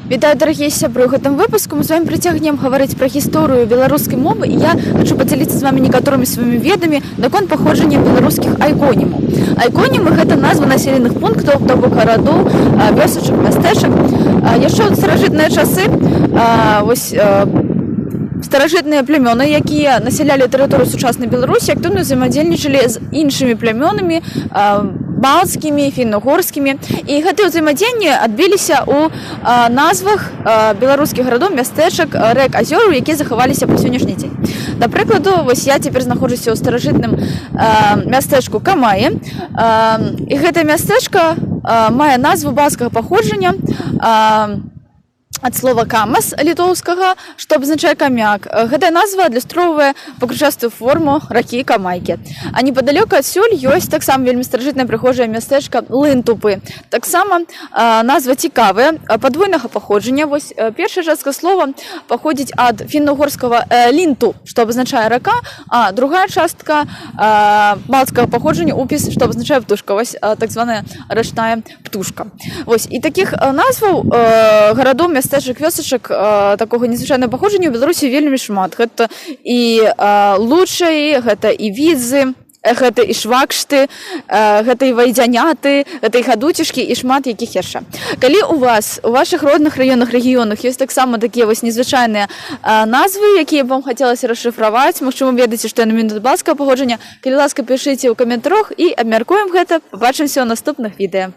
Вітаю, дарагія сябры! У гэтым выпуску мы з вами працягнем гаварыць пра гісторыю беларускай мовы, і я хочу падзяліцца з вами некаторымі сваімі ведамі наконт паходжання беларускіх айконімаў. Айконімы — гэта назва населеных пунктаў, то бок гарадоў, вёсачак, мястэчак. Яшчэ ў старажытныя часы вось, старажытныя плямёны, якія насялялі тэрыторыю сучаснай Беларусі, актыўна ўзаемадзейнічалі з іншымі плямёнамі, балцкімі, фінна-угорскімі. І гэтыя ўзаемадзеянні адбіліся ў назвах беларускіх гарадоў, мястэчак, рэк, азёраў, якія захаваліся па сённяшні дзень. Да прыкладу, вось я цяпер знаходжуся ў старажытным мястэчку Камаі. І гэтае мястэчка мае назву балцкага паходжання, ад слова камас літоўскага, што абазначае камяк. Гэтая назва адлюстроўвае пакручастую форму ракі Камайкі. А непадалёку адсюль ёсць таксама вельмі старажытнае прыгожае мястэчка Лынтупы. Таксама назва цікавая, падвойнага паходжання. Вось, першая частка слова паходзіць ад фінна-угорскага лінту, што абазначае рака, а другая частка балцкага паходжання упіс, што абазначае птушка. Вось, так званая рачная птушка. Вось, і такіх назваў гарадоў, мястэчак, вёсачак такога незвычайнага паходжання ў Беларусі вельмі шмат. Гэта і Лучаі, гэта і Відзы, гэта і Швакшты, гэта і Вайдзяняты, гэта і Хадуцішкі і шмат якіх яшчэ. Калі у вас у вашых родных раёнах, рэгіёнах ёсць таксама такія вось незвычайныя назвы, якія б вам хацелася расшыфраваць, магчыма, ведаеце, што яны менавіта балцкага паходжання, калі ласка, пішыце ў каментарах, і абмяркуем гэта. Пабачымся ў наступных відэа.